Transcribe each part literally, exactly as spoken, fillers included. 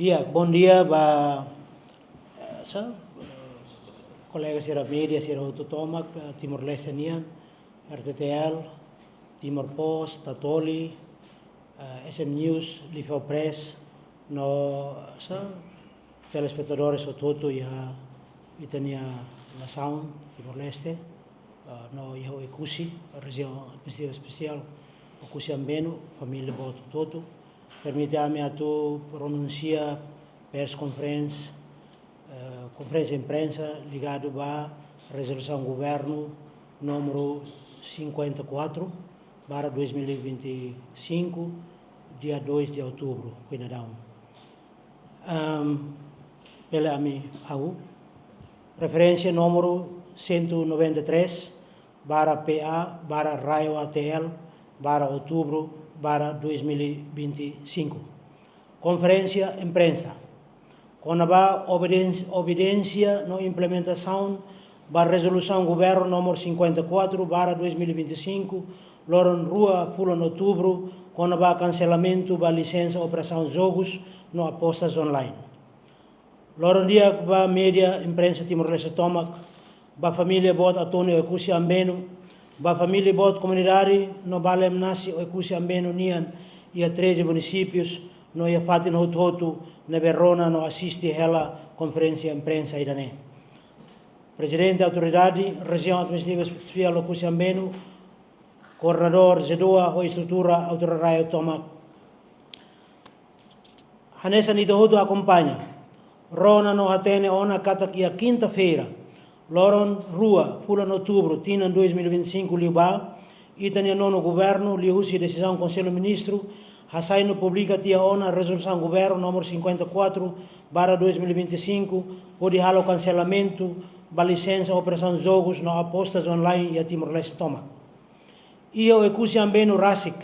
Di'ak, bondia ba, eh, sa, eh, kolega sira média sira hotu tomak, eh, Timor-Leste nian, R T T L, Timor Post, Tatoli, eh, S M News, Livre Press, no, sa, telespetadores hotu-hotu iha ita-nia nasaun Timor-Leste, eh, no iha Oekusi, Rejiaun Administrativa Espesiál Oekusi Ambenu, família boot hotu-hotu. Permite ami atu pronunsia press conference, eh, konferénsia imprensa ligadu ba rezolusaun governu númeru cinquenta e quatro barra dois mil e vinte e cinco, dia dois de outubro, kuinadaun. Am, bele ami ha'u. Referénsia númeru cento e noventa e três barra P A barra RAEOA T L barra outubro barra dois mil e vinte e cinco. Konferénsia imprensa kona-ba obedién-, obediénsia no implementasaun ba rezolusaun governu númeru cinquenta e quatro barra dois mil e vinte e cinco, loron rua fulan outubru, kona-ba kanselamentu ba lisensa operasaun jogus no apostas online. Loron di'ak ba média imprensa Timor-Leste tomak, ba família boot Atoni Oekusi Ambenu, ba família boot komunidade no Bale Mnasi Oekusi Ambenu nian iha treze munisípius no iha fatin hotu-hotu ne'ebé rona no asiste hela konferénsia imprensa ida-ne'e. Prezidente Autoridade Rejiaun Administrativa Espesiál Oekusi Ambenu, Koordenadór ZEEDOA ho estrutura Autoridade RAEOA tomak. Hanesan ita hotu akompaña, rona no hatene ona katak iha kinta-feira, loron rua fulan outubru, tinan dois mil e vinte e cinco liubá, ita-nia nonu governu, liuhusi desizaun Konsellu Ministru, hasai no publika tiha ona rezolusaun governu númeru cinquenta e quatro barra dois mil e vinte e cinco, hodi halo kanselamentu ba lisensa operasaun jogus no apostas online iha Timor-Leste tomak. Iha Oekusi Ambenu rasik,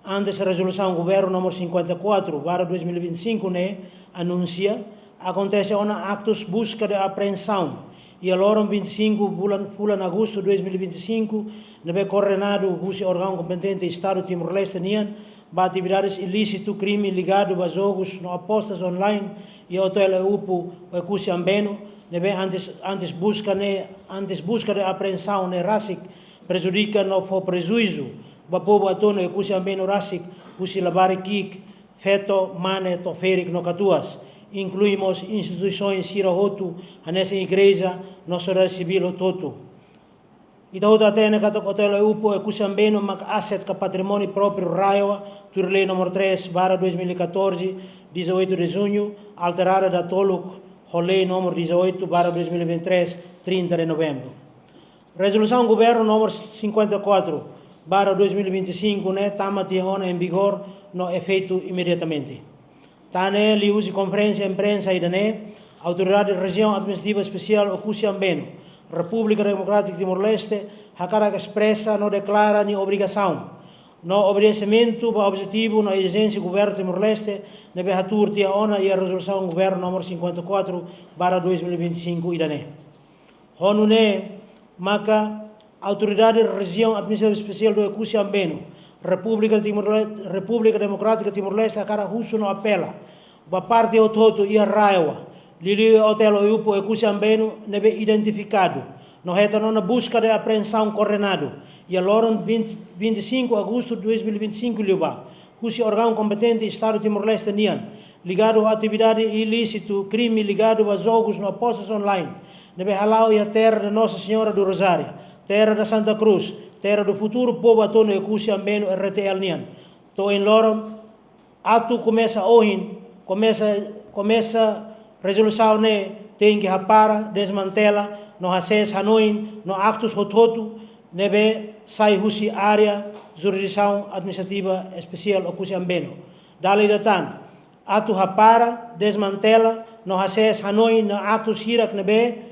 antes rezolusaun governu númeru cinquenta e quatro barra dois mil e vinte e cinco ne'e anunsia, akontese ona aktus buska de apreensaun iha loron vinte e cinco fulan, fulan agostu dois mil e vinte e cinco, ne'ebé koordenadu husi órgaun kompetente Estadu Timor-Leste nian ba atividades ilísitu, krime ligadu ba jogus no apostas online iha Hotel Eupo Oekusi Ambenu, ne'ebé antes, antes buska ne'e, antes buska de apreensaun ne'e rasik prejudika no fó prejuízu ba povu Atoni Oekusi Ambenu rasik, husi labarik ki'ik, feto, mane, to'o ferik no katuas, inklui mós instituisaun sira hotu, hanesan igreja no sosiedade sivíl hotu-hotu. Ita hotu hatene katak Hotel Eupo Oekusi Ambenu mak aset ka patrimóniu própriu RAEOA, tuir lei númeru três barra dois mil e catorze, dezoito de junho, alterada datoluk ho lei númeru dezoito barra dois mil e vinte e três, trinta de novembro. Rezolusaun governu númeru cinquenta e quatro barra dois mil e vinte e cinco ne'e tama tiha ona em vigor no efeitu imediatamente. Tan ne'e liuhusi konferénsia imprensa ida-ne'e, Autoridade Rejiaun Administrativa Espesiál Oekusi Ambenu, Repúblika Demokrátika Timor-Leste, hakarak espresa no deklara nia obrigasaun no obedesimentu ba objetivu no ezijénsia governu Timor-Leste ne'ebé hatuur tiha ona iha rezolusaun governu númeru cinquenta e quatro barra dois mil e vinte e cinco ida-ne'e. Ho nune'e maka Autoridade Rejiaun Administrativa Espesiál Oekusi Ambenu, Repúblika Timor-Le-, Repúblika Demokrátika Timor-Leste hakarak husu no apela ba parte hotu-hotu iha RAEOA, liuliu Hotel Eupo Oekusi Ambenu ne'ebé identifikadu no hetan ona buska de apreensaun koordenadu iha loron vinte, vinte e cinco agostu dois mil e vinte e cinco liubá, husi órgaun kompetente Estadu Timor-Leste nian, ligadu ho atividade ilísitu, krime ligadu ba jogus no apostas online, ne'ebé hala'o iha terra da Nossa Senhora do Rosário, terra da Santa Cruz, terra do futuro povu Atoni Oekusi Ambenu R T L nian. To'o ohin loron, atu komesa ohin, komesa, komesa rezolusaun ne'e tenke hapara, desmantela, no hasees hanoin, no aktus hotu-hotu ne'ebé sai husi área jurisdisaun administrativa espesiál Oekusi Ambenu. Dala ida tan, atu hapara, desmantela, no hasees hanoin no aktus hirak ne'ebé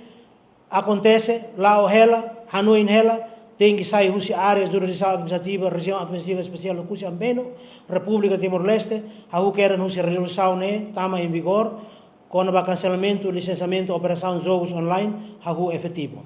akontese, la'o hela, hanoin hela, tenke sai husi área jurisdisaun administrativa, Rejiaun Administrativa Espesiál Oekusi Ambenu, Repúblika Timor-Leste, hahú kedan husi rezolusaun ne'e tama em vigor, kona-ba kanselamentu lisensiamentu operasaun jogus online, hahú efetivu.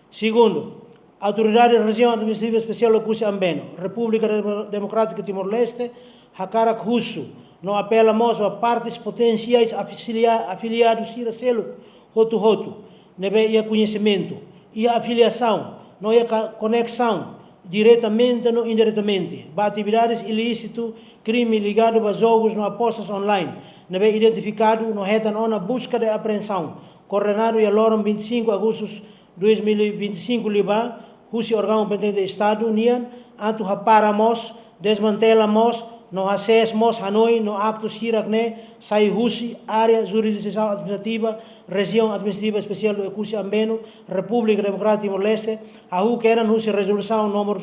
Segundu, Autoridade Rejiaun Administrativa Espesiál Oekusi Ambenu, Repúblika Demo-, Demokrátika Timor-Leste, hakarak husu No apela mós ba partes potensiais afilia-, afiliadu sira seluk hotu-hotu ne'ebé iha koñesimentu, iha afiliasaun, no iha ka-, koneksaun diretamente no indiretamente ba atividades ilísitu, krime ligadu ba jogus no apostas online, ne'ebé identifikadu no hetan ona buska de apreensaun, koordenadu iha loron vinte e cinco Agostu dois mil e vinte e cinco liubá, husi órgaun kompetente Estadu nian, atu hapara mós, desmantela mós, no hasees mós hanoin no aktu sira-ne'e sai husi área jurisdisaun administrativa, Rejiaun Administrativa Espesiál do Oekusi Ambeno, Repúblika Demokrátika Timor-Leste, hahú kedan husi rezolusaun númeru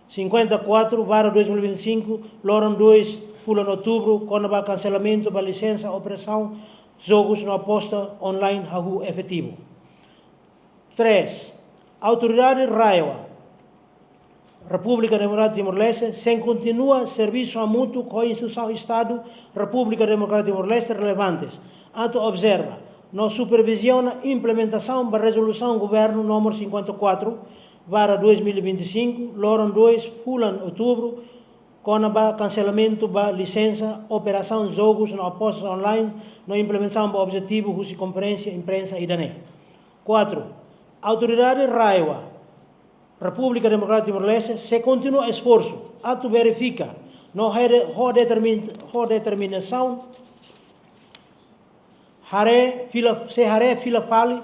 cinquenta e quatro barra dois mil e vinte e cinco, loron dois fulan Outubru, kona-ba kanselamentu ba lisensa operasaun jogus no aposta online hahú efetivu. Três, Autoridade RAEOA, Repúblika Demokrátika Timor-Leste, sei kontinua servisu hamutuk ho instituisaun Estadu Repúblika Demokrátika Timor-Leste relevantes, atu observa no superviziona implementasaun ba rezolusaun Governu númeru cinquenta e quatro barra dois mil e vinte e cinco, loron dois fulan Outubru, kona-ba kanselamentu ba lisensa operasaun jogus no apostas online no implementasaun ba objetivu husi konferénsia imprensa ida-ne'e. Quatro, Autoridade RAEOA, Repúblika Demokrátika Timor-Leste, sei kontinua esforsu atu verifika no hede-, ho determin-, ho determinasaun haree fila, sei haree fila fali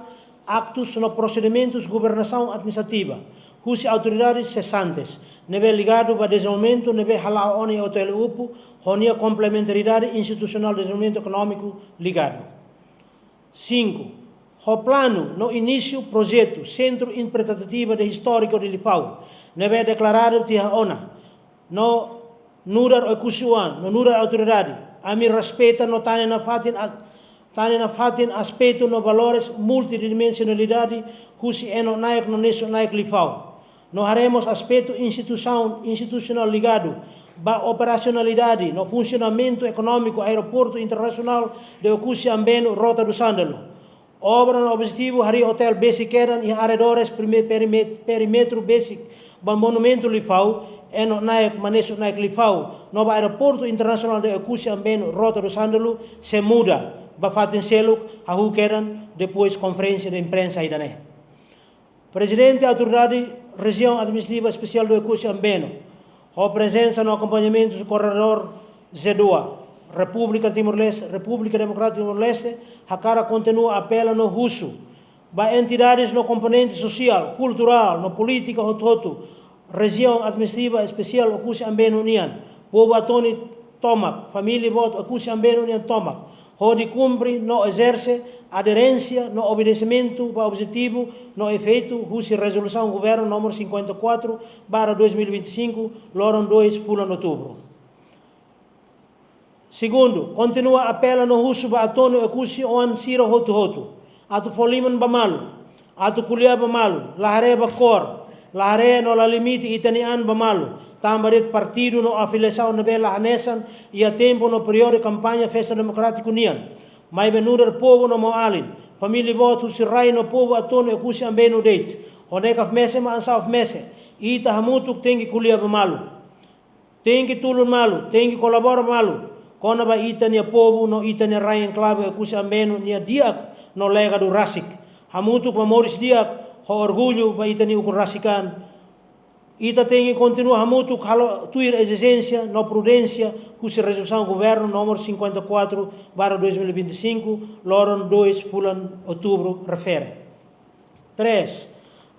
aktus no prosedimentus governasaun administrativa husi autoridades sesantes ne'ebé ligadu ba dezenvolvimentu ne'ebé hala'o ona iha O T L Upu, ho nia komplementaridade institusionál dezenvolvimentu ekonómiku ligadu. Cinco, ho planu no inísiu projetu Sentru Interpretativu de Istóriku de Lifau, ne'ebé deklaradu tiha ona, no nu'udar Oekusi-oan, no nu'udar autoridade, ami respeita no tane nafatin a-, tane nafatin aspetu no valores multidimensionalidade husi Eno Naek no Neso Naek Lifau. No haree mós aspetu instituisaun, institusionál ligadu ba operasionalidade no funsionamentu ekonómiku Aeroportu Internasionál de Oekusi Ambeno Rota do Sândalo. Obra no objetivu harii otél besik kedan iha arredores prime-, perime-, perímetru besik ba Monumentu Lifau, Eno Naek, Manesu Naek Lifau, no ba Aeroportu Internasionál de Oekusi Ambeno Rota do Sândalo, sei muda ba fatin seluk, hahú kedan depois konferénsia de imprensa ida-ne'e. Prezidente Autoridade Rejiaun Administrativa Espesiál do Oekusi Ambeno, ho prezensa no akompañamentu husi Koordenadór ZEEDOA, Repúblika Timor-Leste, Repúblika Demokrátika Timor-Leste, hakarak kontinua apela no husu ba entidades no komponente sosiál, kulturál no polítika hotu-hotu Rejiaun Administrativa Espesiál Oekusi Ambeno nian, povu Atoni tomak, família boot Oekusi Ambeno nian tomak, hodi kumpre no ezerse aderénsia no obedesimentu ba objetivu no efeitu husi rezolusaun Governu númeru cinquenta e quatro barra dois mil e vinte e cinco, loron dois fulan Outubru. Segundu, kontinua apela no husu ba Atoni Oekusi-oan sira hotu-hotu atu fó liman ba malu, atu ko'alia ba malu, la haree ba kór, la haree no la limite ita-nia an ba malu, tanba de'it partidu no afiliasaun ne'ebé la hanesan iha tempu no períodu kampaña festa demokrátiku nian. Maibé nu'udar povu no maun-alin, família boot husi rai no povu Atoni Oekusi Ambeno de'it, ho nekaf mese mak ansa'of mese, ita hamutuk tenke ko'alia ba malu. Tenke tulun malu, tenke kolabora malu, kona-ba ita-nia povu no ita-nia rai enklave Oekusi Ambeno nia di'ak no legadu rasik. Hamutuk ba moris di'ak, ho orgullu ba ita-nia ukun rasik an. Ita tenke kontinua hamutuk halo tuir ezijénsia no prudénsia husi rezolusaun Governu númeru cinquenta e quatro barra dois mil e vinte e cinco, loron dois fulan Outubru refere. Três,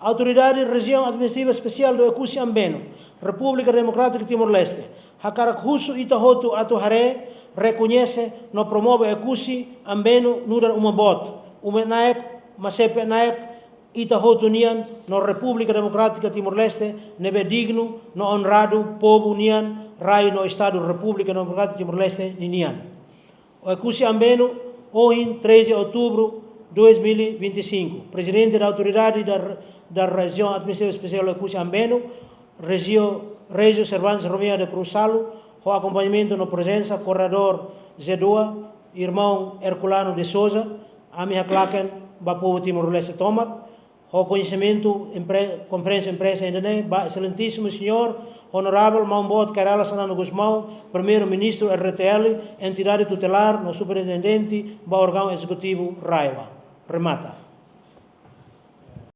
Autoridade Rejiaun Administrativa Espesiál do Oekusi Ambeno, Repúblika Demokrátika Timor-Leste, hakarak husu ita hotu atu haree, rekoñese no promove Oekusi Ambeno nu'udar uma boot, uma Naek, Masepe Naek, ita hotu nian no Repúblika Demokrátika Timor-Leste ne'ebé dignu no onradu povu nian, rai no Estadu Repúblika Demokrátika Timor-Leste ninian. Oekusi Ambeno, ohin, treze de outubro dois mil e vinte e cinco. Presidente da Autoridade da, da Região Administrativa Especial Oekusi Ambeno, Regio, Régio Servantes Romeu da Cruz Salu, ho akompañamentu no prezensa Koordenadór ZEEDOA, irmaun Herculano de Sousa, ami haklaken ba povu Timor-Leste tomak, ho koñesimentu impre-, konferénsia imprensa ida-ne'e ba Exelentísimu Señór Honorável Maun Boot Kay Rala Xanana Gusmão, Primeiru-Ministru R D T L, entidade tutelar no superintendente ba órgaun ezekutivu RAEOA. Remata.